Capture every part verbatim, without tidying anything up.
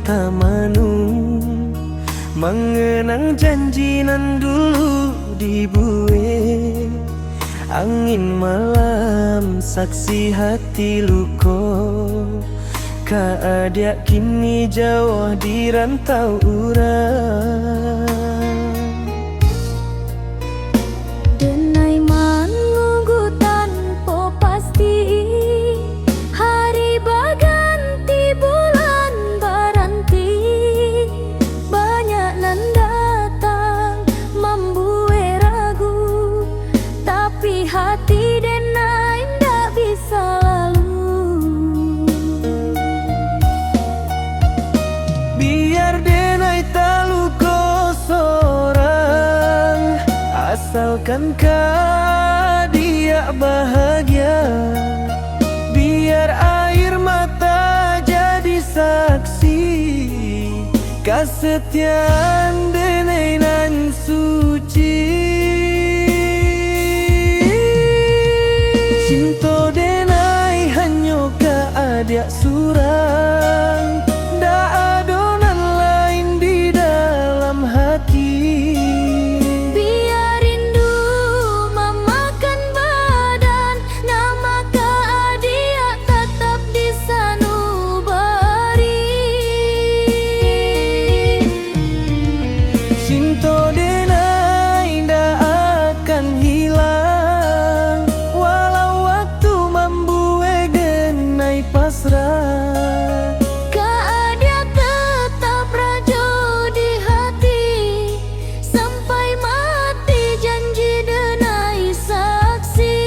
Tamanu, mangenang janji nan dulu dibuek. Angin malam saksi hati luko, ka adiak kini jauah di rantau urang. Denai manunggu tanpa pasti, hari baganti bulan baranti. Banyak nan datang mambuek ragu, tapi hati denai indak bisa lalu. Biar denai taluko sorang, asalkan ka adiak bahagia. Biar air mata jadi saksi, kasetiaan denai nan suci. Cinto denai hanyo ka adiak surang, ndak ado nan lain di dalam hati. Biar rindu mamakan badan, nama ka adiak tatap di sanubari. Cinto denai indak akan hilang, walau waktu mambuek denai pasrah. Ka adiak tatap rajo di hati, sampai mati janji denai saksi.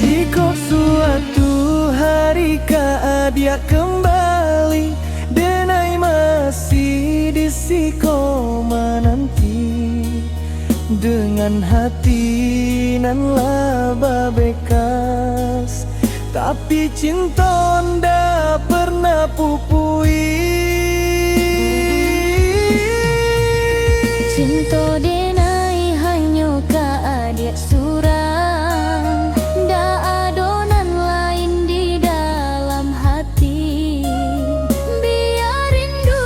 Jikok suatu hari ka adiak kembali, denai masih di siko mananti, dengan hati nan lah babekas. Tapi cinto ndak pernah pupui. Cinto denai hanyo ka adiak surang, ndak ado nan lain di dalam hati. Biar rindu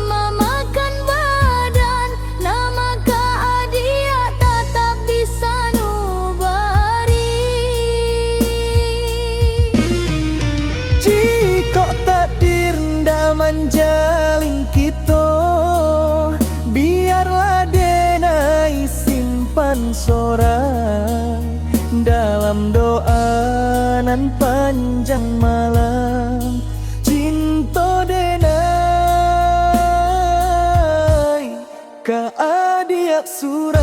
mamakan badan, nama ka adiak tatap di sanubari. Jikok takdir ndak manjalin kito, biarlah denai simpan sorang dalam doa nan panjang malam. Cinto denai ka adiak surang.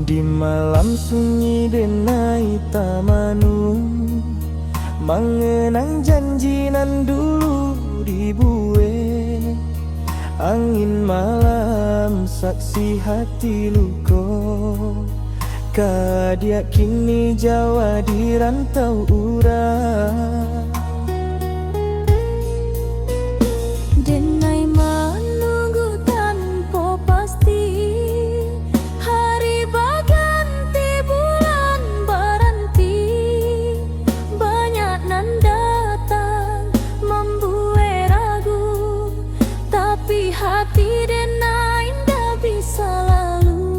Di malam sunyi denai tamanu, mangenang janji nan dulu dibuek. Angin malam saksi hati luko, ka adiak kini jauah di rantau urang. Denai manunggu tanpa pasti, hari baganti bulan baranti. Banyak nan datang mambuek ragu, tapi hati denai indak bisa lalu.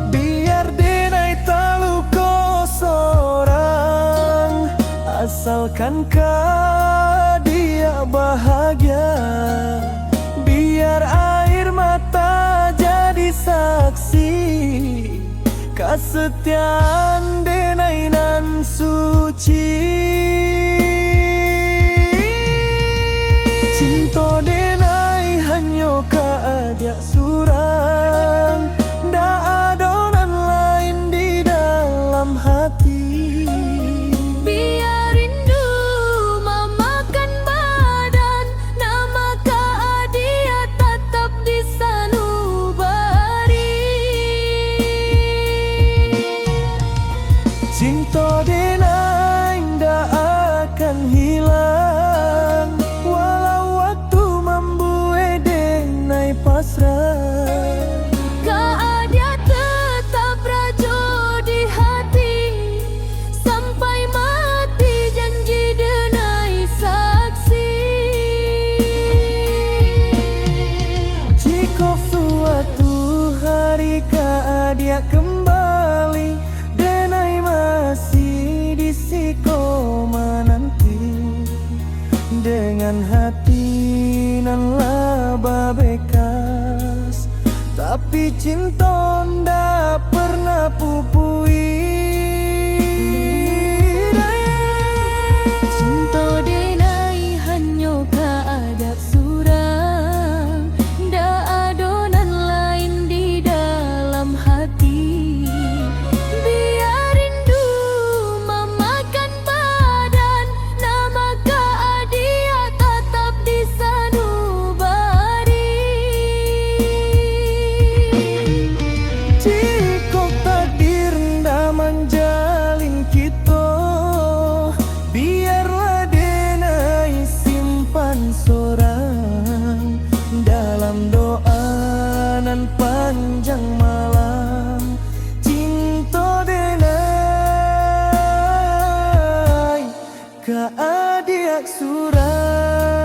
Biar denai taluko sorang, asalkan ka adiak bahagia. Biar air mata jadi saksi, kasetiaan denai nan suci. Cinto denai hanyo ka adiak surang, ndak ado nan lain di dalam hati. Biar rindu Kembali, denai masih di siko mananti, dengan hati nan lah babekas, tapi cinto ndak pernah pupui. Cinto denai hanyo ka adak surang, ndak ado nan lain di dalam hati. Bia rindu mamakan badan, nan maka adiak tatap di sanubari. Jikok takdir ndak manjalin kito, biarlah denai simpan sorang dalam doa nan panjang malam. Cinto denai ka adiak surang.